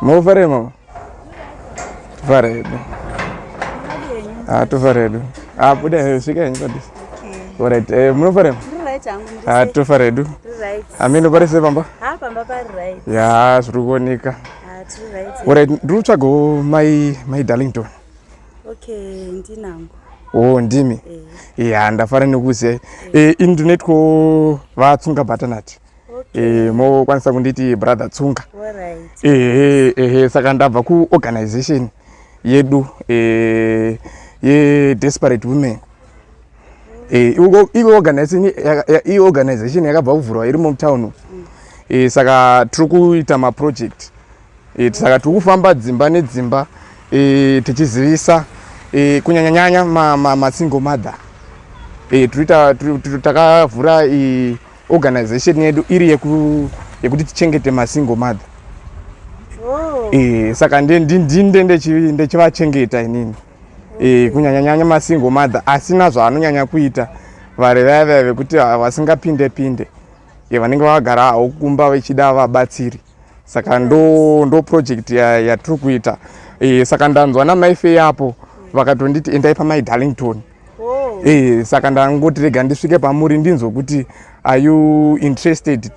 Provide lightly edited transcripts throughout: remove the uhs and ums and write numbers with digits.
Mofare mama. Tofara hedu. Ah, tofara hedu. Ah, buda hedu, svika henyu padisi. Okay. Alright, eh, munofara hedu? Right hangu. Ah, tofara hedu. Right. Ameno pari sei pamba? Ah, pamba pari right. Ya, zviri kuoneka. Ah, tiri right. Alright, ndiri kutsvagawo mai mai Darlington. Okay, ndinangu. Oh, ndimi. Eh. Ya, ndafara nekuziva. Eh, ini ndinoitwa vaTsunga Butternut. Okay. Eh, mokwanisa kunditi brother Tsunga. Alright. Ehe, ehe, saka ndabva kuorganization yedu eh, yedesperate women. Eh, iyi organization yakabva kuvhurwa iri mutown. Eh, saka tiri kuita maproject. Eh, saka tiri kufamba dzimba nedzimba eh, tichizivisa eh, kunyanyanyanya masingle mother. Eh, takavhura organization yedu iri yekuti tichengete masingle mother. Oh. Eh, saka ndinde ndechivachengeta inini. Eh, kunyanyanyanya masingle mother asina zvaanonyanya kuita, vari vaya vaya vekuti vasingapinde pinde, eh, vanenge vagara havo kumba vechida vabatsiri. Saka ndo project yatiri kuita. Eh, saka ndanzwa namai apo vakatonditi endai pamai Darlington. Oh. Eh, saka ndangoti rega ndisvike pamuri ndinzwe kuti are you interested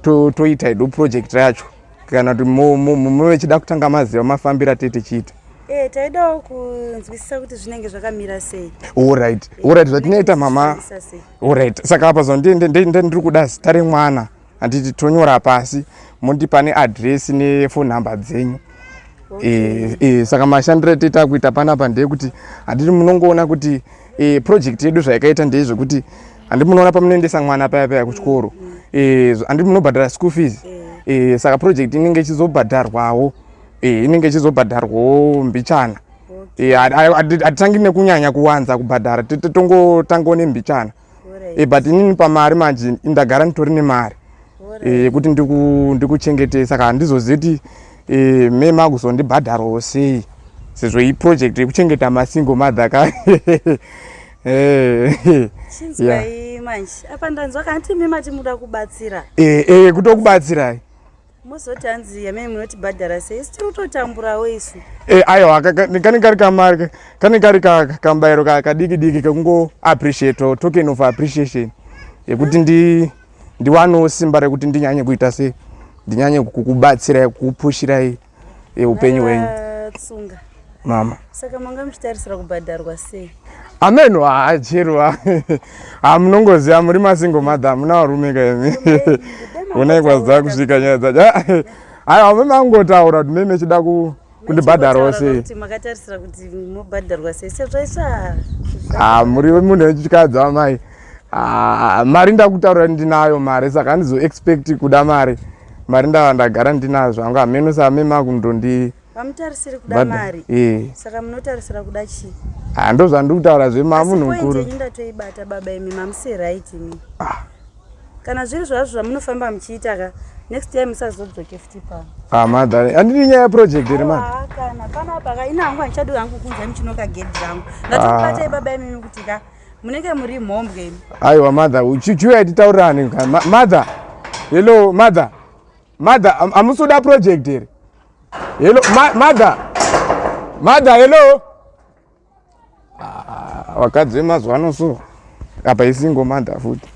toita hedu project racho, kana kuti muvechida kutanga maziva mafambiro atee tichiita. Eh, taidawo kunzwisisa kuti zvinenge zvakamira sei. Alright, zvatinoita mama. Zvinofambisa sei. Alright, saka apa zo ndiri kuda zita remwana, handiti? Tonyora pasi, mondipa neadresi nephone number dzenyu. Okay. Eh, saka mashandiro atoita kuita panapa ndeyekuti, handiti munongoona kuti project yedu zvayakaita ndezvekuti, handiti munoona pamunoendesa mwana paya paya kuchikoro, handiti munobhadhara school fees? Saka project inenge ichizobhadharwawo, inenge ichizobhadharwawo mbichana. Hatitangi nekunyanya kuwanza kubhadhara, tongotangawo nembichana. But inini pamari manje ndagara nditori nemari yekuti ndikuchengete, saka handizozivi kuti me makuzondibhadharawo sei, sezvo iproject yekuchengeta masingle mother ka. Chinzwai manje, apa ndanzwa kanti imi mati muda kubatsira. Kutokubatsirai. Muzoti hanzi yamai munotibhadhara sei, isu tiri kutotamburawo isu. Aiwa, kane kari kamari, kane kari kambayiro kadiki diki kekungo appreciate, token of appreciation yekuti ndiwanewo simba rekuti ndinyanye kuita sei, ndinyanye kukubatsirai, kukupushirai upenyu hwenyu. Tsunga. Mama. Saka manga muchitarisira kubhadharwa sei? Ameno, hachero, hamunongoziva muri masingle mother, hamuna varume kaimi, unai kwazidza kusvika nyaya dzacho. Aiwa, memangotaura kuti meme chida kundibhadharawo sei. Kuti makatarisira kuti mobhadharwa sei, sezvo isa Ha, muri munhu wechikadzi amai. Ah, mari ndakutaura ndinayo mari, saka handizo expect kuda mari. Mari ndava ndagara ndinayo zvangu, hameno sameme kundondi Vamutarisiri kuda mari? Eh. Saka munotarisira kuda chii? Ha, ndo zvandiri kutaura zvema munhu Asi point mukuru. yenyu ndatoibata baba, imi mamusi right imi. Ah. Kana zviri zvazvo zvamunofamba muchiita ka, next time musazodzoke futi pano. Ah, mother, handidi nyaya yeproject here mani? Aiwa, kana panapa ka, ina hangu handichadi hangu kunzwa muchinoka gedhi rangu. Ndatokubatai baba imimi kuti ka munenge muri mhombwe imi. Aiwa mother, chiuya titaurirane. Mother, hello mother, mother, hamusi kuda project here? Hello mother, mother, hello. Ah, vakadzi vemazuva ano so, apa isingle mother futi.